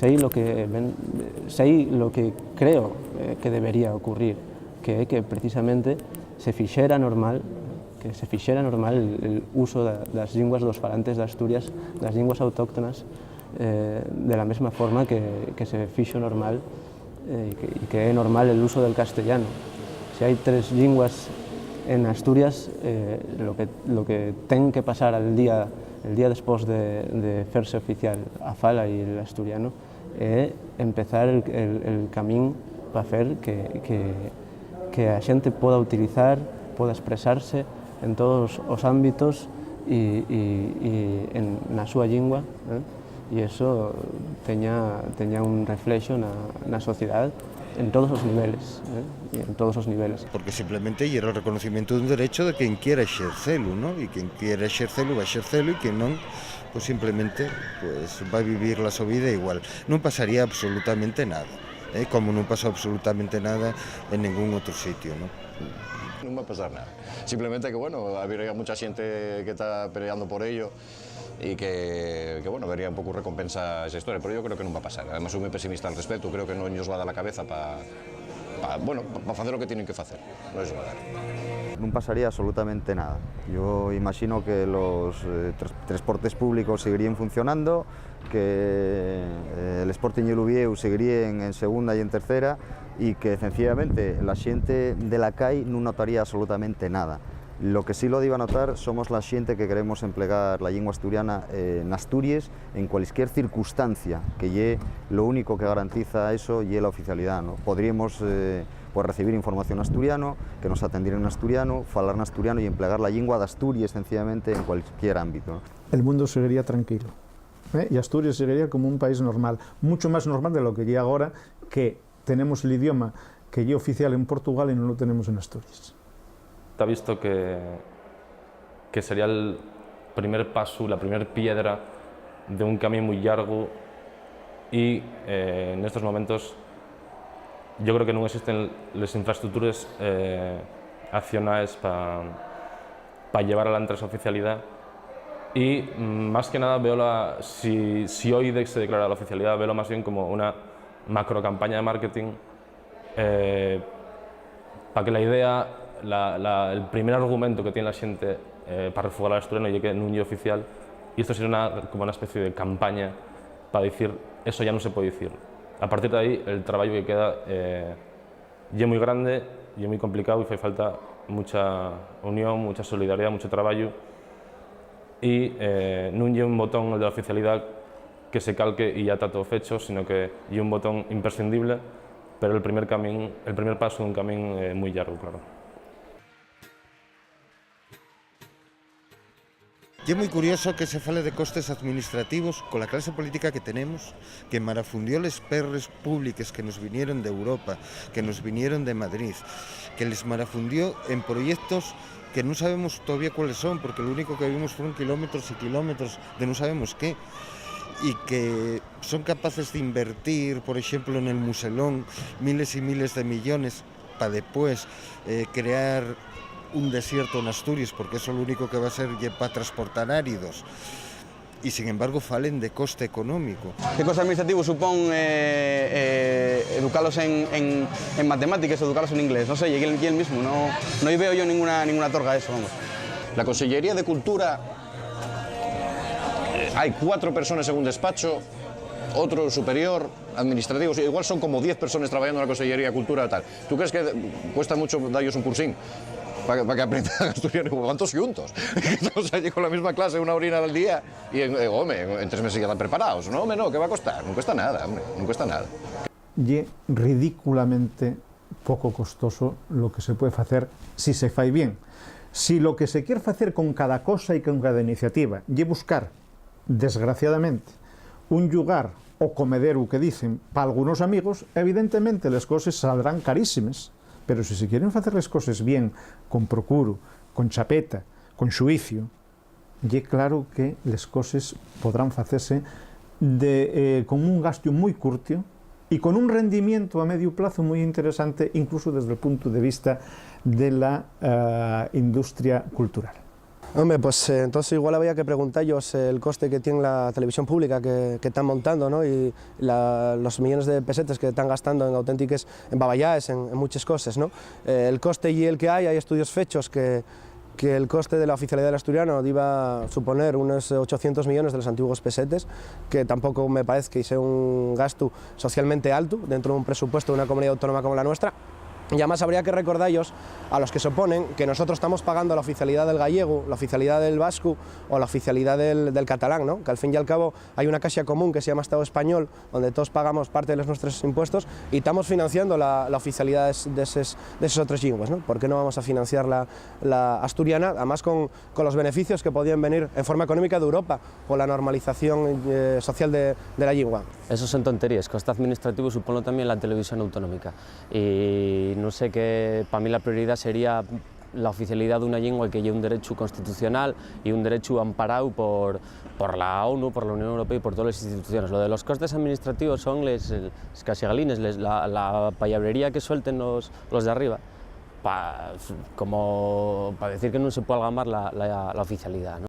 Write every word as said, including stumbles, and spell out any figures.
Sei lo que ven, sei lo que creo, eh, que debería ocurrir, que é que precisamente se fixera normal, que se fixera normal el, el uso da, das llingües dos falantes d'Asturias, das llingües autóctonas, eh, de la mesma forma que, que se fixo normal, eh, y que, y que é normal el uso del castellano. Si hai tres llingües en Asturias, eh, lo que, lo que ten que pasar al día, el día despois de, de ferse oficial a fala y el asturiano, é empezar el, el, el camín pa fer que, que, que a xente poda utilizar, poda espresarse en todos os ámbitos y, y, y en, na súa llingua, eh? Y eso teña, teña un reflexo na, na sociedá en todos os niveles, eh? Y en todos os niveles. Porque simplemente yera el reconocimiento d'un derecho de quien quiera exercelu, ¿no? Y quien quiera exercelu va exercelu y quien non, pues simplemente, pues, va vivir la so vida igual. Non pasaría absolutamente nada, ¿eh? Como non pasó absolutamente nada en ningún otro sitio, ¿no? Non va a pasar nada. Simplemente que, bueno, habría mucha xente que ta peleando por ello y que, que, bueno, vería un poco recompensa esa historia, pero yo creo que non va a pasar. Además, soy muy pesimista al respecto, creo que non ellos va a dar la cabeza pa, pa, bueno, pa, pa facer lo que tienen que facer. Non ellos va a dar. Nun pasaría absolutamente nada. Yo imagino que los, eh, tras-, transportes públicos seguiríen funcionando, que, eh, el Sporting y el Uviéu seguiríen en segunda y en tercera, y que, sencillamente, la xente de la cai nun notaría absolutamente nada. Lo que sí lo diba notar somos la xente que queremos emplegar la llingua asturiana, eh, n'Asturies, en cualesquier circunstancia, que ye lo único que garantiza eso, ye la oficialidá, ¿no? Podríemos, eh, pues, recibir información n'asturiano, que nos atendieran n'asturiano, falar n'asturiano y emplegar la llingua d'Asturies, sencillamente, en cualquier ámbito, ¿no? El mundo seguiría tranquilo, ¿eh? Y Asturias seguiría como un país normal, mucho más normal de lo que ye agora, que tenemos el idioma que ye oficial en Portugal y no lo tenemos en Asturias. Ta visto que, que sería el primer pasu, la primer piedra d'un camín mui llargu y, eh, nestos momentos yo creo que nun existen les infraestructures, eh, accionaes pa, pa llevar alantre esa oficialidá. Y, mm, más que nada, veo la, si, si hoy de-, se declara la oficialidá, veo más bien como una macro campaña de marketing, eh, pa que la idea, la, la, el primer argumento que tien la xente, eh, pa refugar al asturiano ye que nun ye oficial, y esto sería una, como una especie de campaña pa dicir, "Eso ya nun se puede dicir". A partir de ahí, el trabayu que queda, eh, ye mui grande, ye mui complicáu y fai falta mucha unión, mucha solidaridá, muchu trabayu. Y, eh, nun ye un botón, el de la oficialidá, que se calque y ya ta too fecho, sino que ye un botón imprescindible, pero el primer camín, el primer pasu d'un camín, eh, mui llargu, claro. Ye mui curioso que se fale de costes administrativos cola clase política que tenemos, que marafundió les perres públiques que nos vinieron d'Europa, que nos vinieron de Madrid, que les marafundió en proyectos que nun sabemos todavía cuáles son, porque lo único que vimos fueron kilómetros y kilómetros de nun sabemos qué, y que son capaces d'invertir, por exemplu, nel Muselón, miles y miles de millones pa depués, eh, crear un desierto n'Asturies, porque eso lo único que va a ser ye pa transportar áridos. Y, sin embargo, falen de coste económico. ¿Qué coste administrativo supón, eh, eh, educalos en, en, en matemátiques o educalos en inglés? No sé, ye el, ye el mismo, no, no veo yo ninguna, ninguna torga a eso, vamos. La Consellería de Cultura, eh, hay cuatro personas en un despacho, otro superior, administrativos, igual son como diez personas trabajando en la Consellería de Cultura, tal. ¿Tú crees que cuesta mucho dallos un cursín pa, pa que aprendan asturiano? ¿Cuántos xuntos? Estamos allí con la misma clase una horina al día y, en, eh, home, en tres meses ya están preparados. No, home, no, ¿qué va a costar? No cuesta nada, hombre, no cuesta nada. Ye ridículamente poco costoso lo que se puede facer si se fai bien. Si lo que se quier facer con cada cosa y con cada iniciativa ye buscar, desgraciadamente, un llugar o comederu que dicen pa algunos amigos, evidentemente les coses saldrán carísimes, pero si se quieren facer les coses bien, con procuru, con chapeta, con xuicio, ye claro que les coses podrán facese de, eh, con un gastu mui curtiu y con un rendimientu a mediu plazu mui interesante, incluso desde el puntu de vista de la, eh, industria cultural. Home, pues, eh, entonces igual había que preguntallos el coste que tien la televisión pública que, que tán montando, ¿no? Y la, los millones de pesetes que tán gastando en auténtiques, en babayaes, en, en muches coses, ¿no? Eh, el coste ye el que hai, hai estudios fechos que, que el coste de la oficialidá del asturiano diba suponer unos ochocientos millones de los antiguos pesetes, que tampoco me parece que sea un gastu socialmente altu dentro d'un presupuesto d'una comunidá autónoma como la nuestra. Y además habría que recordallos a los que se oponen que nosotros estamos pagando la oficialidá del gallegu, la oficialidá del vascu o la oficialidá del, del catalán, ¿no? Que al fin y al cabo hai una caxa común que se llama Estado español, donde todos pagamos parte de los nuestros impuestos y estamos financiando la, la oficialidá des-, d'eses, d'eses otres llingües, ¿no? ¿Por qué no vamos a financiar la, la asturiana? Además con, con los beneficios que podíen venir en forma económica d'Europa por la normalización, eh, social de, de la llingua. Esos son tonteríes. Coste administrativo supónlo tamién la televisión autonómica. Y nun sé qué, pa mí la prioridá sería la oficialidá d'una llingua que ye un derechu constitucional y un derechu amparáu por, por la ONU, por la Unión Europea y por toles instituciones. Lo de los costes administrativos son les, les casigalines, les, la, la pallabrería que suelten los, los d'arriba, pa, como pa decir que nun se pue algamar la, la, la oficialidá, ¿no?